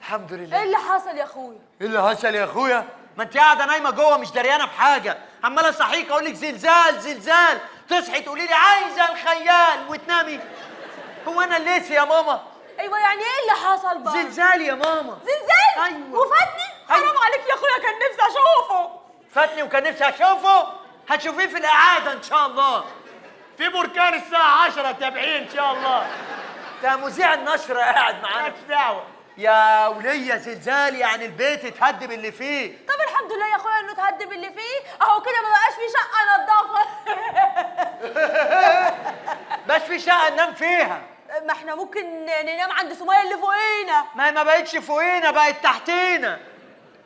الحمد لله. ايه اللي حصل يا اخويا؟ ايه اللي حصل يا اخويا؟ ما انت قاعدة نايمة جوه مش دريانه بحاجة، عماله اصحيك اقول لك زلزال زلزال، تصحي تقولي لي عايزه الخيال وتنامي. هو انا الليسي يا ماما؟ ايوه يعني ايه اللي حصل بقى؟ زلزال يا ماما. زلزال؟ ايوه. وفاتني؟ حرام عليك يا اخويا، كان نفسي اشوفه. فاتني وكان نفسي اشوفه؟ هتشوفيه في الاعادة ان شاء الله. في بركان الساعة 10 تابعين ان شاء الله. ده مذيع النشرة قاعد معانا. مالكش دعوه. يا وليه زلزال يعني البيت اتهدم اللي فيه. طب الحمد لله يا اخويا انه اتهدم اللي فيه، اهو كده ما بقاش في شقه نضافه. بس في شقه ننام فيها. ما احنا ممكن ننام عند سميه اللي فوقينا. ما هي ما بقتش فوقينا، بقت تحتينا.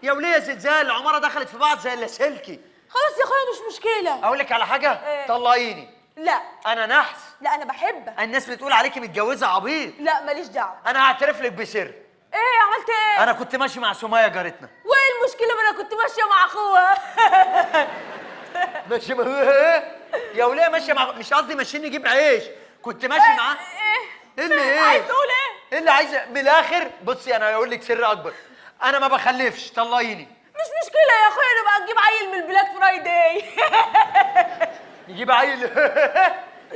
يا وليه زلزال، العمارة دخلت في بعض زي اللاسلكي. خلاص يا اخويا مش مشكلة. اقول لك على حاجة؟ إيه؟ طلقيني. لا. انا نحس. لا انا بحبك. الناس بتقول عليكي متجوزة عبيط. لا ماليش دعوه. انا هعترف لك بسر. ايه عملت ايه؟ انا كنت ماشي مع سميه جارتنا. وايه المشكلة؟ ما انا كنت ماشية مع اخوها. ماشي مع ايه؟ يا وليه ماشية مع، مش قصدي ماشيين نجيب عيش، كنت ماشي معاه. ايه؟ ايه اللي ايه؟ عايز تقول ايه؟ ايه اللي عايزه؟ من الاخر بصي انا هقول لك سر اكبر، انا ما بخلفش، طلقيني. مش مشكلة يا اخويا، نبقى نجيب عيل من ال Black Friday. نجيب عيل؟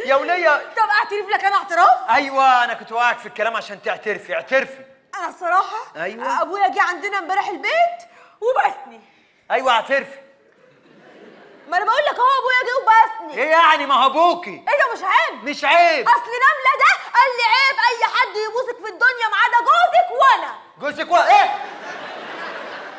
يا وليه. طب اعترف لك انا اعتراف؟ ايوه انا كنت واقعك في الكلام عشان تعترفي. اعترفي. انا الصراحة ايوه ابويا جه عندنا امبارح البيت وبسني. ايوه اعترفي. ما انا بقول لك اهو ابويا جه وبسني. ايه يعني؟ ما هو ابوكي. ايه ده مش عيب؟ مش عيب. اصل نملة ده قال لي عيب اي حد يبوسك في الدنيا ما عدا جوزك وانا. جوزك وانا؟ ايه؟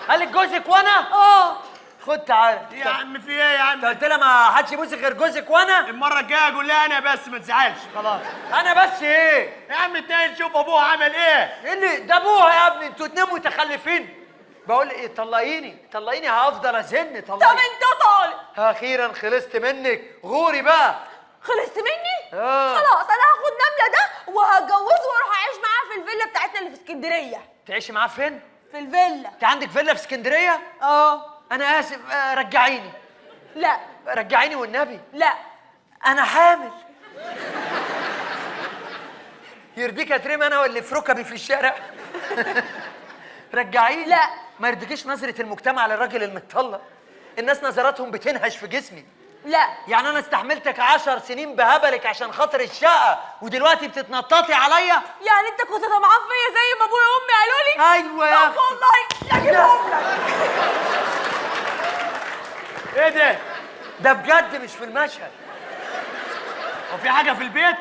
قال لك جوزك وانا؟ اه. خد تعالى يا عم في ايه يا عم؟ انت قلت لها ما حدش يبوسك غير جوزك وانا؟ المرة الجاية اقول لها انا بس، ما تزعلش خلاص. انا بس ايه؟ يا عم التاني نشوف ابوها عمل ايه؟ ايه اللي ده ابوها يا ابني؟ انتوا اتنين متخلفين. بقول ايه؟ طلقيني طلقيني، هفضل ازن. طلقيني. طب انت طالق. اخيرا خلصت منك، غوري بقى. خلصت مني؟ خلاص انا هاخد نملة ده وهتجوزه واروح اعيش معاه في الفيلا بتاعتنا اللي في اسكندرية. تعيشي معاه فين؟ في الفيلا. انت عندك فيلا في اسكندرية؟ اه. انا اسف، رجعيني. لا. رجعيني والنبي. لا. انا حامل. يرضيك اترمي انا واللي في ركبي في الشارع؟ رجعيني. لا. ما يرضيكيش نظرة المجتمع للراجل المتطلق؟ الناس نظراتهم بتنهش في جسمي. لا. يعني انا استحملتك 10 سنين بهبلك عشان خاطر الشقة، ودلوقتي بتتنططي عليا؟ يعني انت كنت طمعان فيا زي ما ابويا وامي قالوا لي؟ ايوه يا طب والله اجيبهم لك. ايه ده؟ ده بجد مش في المشهد. هو في حاجة في البيت؟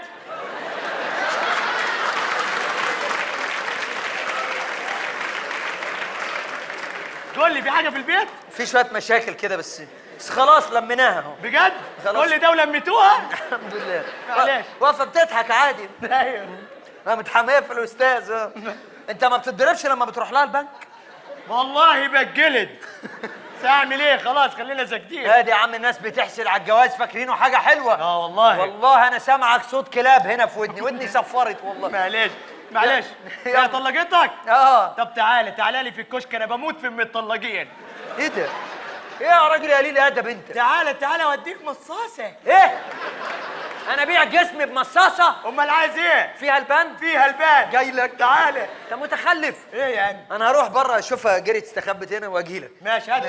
قول لي في حاجة في البيت؟ في شوية مشاكل كده بس خلاص لميناها اهو. بجد؟ خلاص. كل ده ولميتوها؟ الحمد لله. معلش. واقفة بتضحك عادي. ايوه. انا متحميه في الاستاذ. انت ما بتتضربش لما بتروح لها البنك؟ والله بتجلد. بس اعمل ايه؟ خلاص خلينا ساكتين. هادي يا عم، الناس بتحسد على الجواز فاكرينه حاجة حلوة. اه والله. والله انا سامعك صوت كلاب هنا في ودني، ودني صفرت والله. معلش معلش. يا طلقتك؟ اه. طب تعالى تعالى لي في الكشك، انا بموت في المتطلقين. ايه ده؟ ايه يا راجل يا قليل ادب انت؟ تعالى تعالى اوديك مصاصه. ايه؟ انا ابيع جسمي بمصاصه؟ امال عايز ايه؟ فيها البان؟ فيها البان. جاي لك. تعالى. انت متخلف. ايه يا عم؟ انا هروح بره اشوفها جريت استخبت هنا واجي لك. ماشي هات.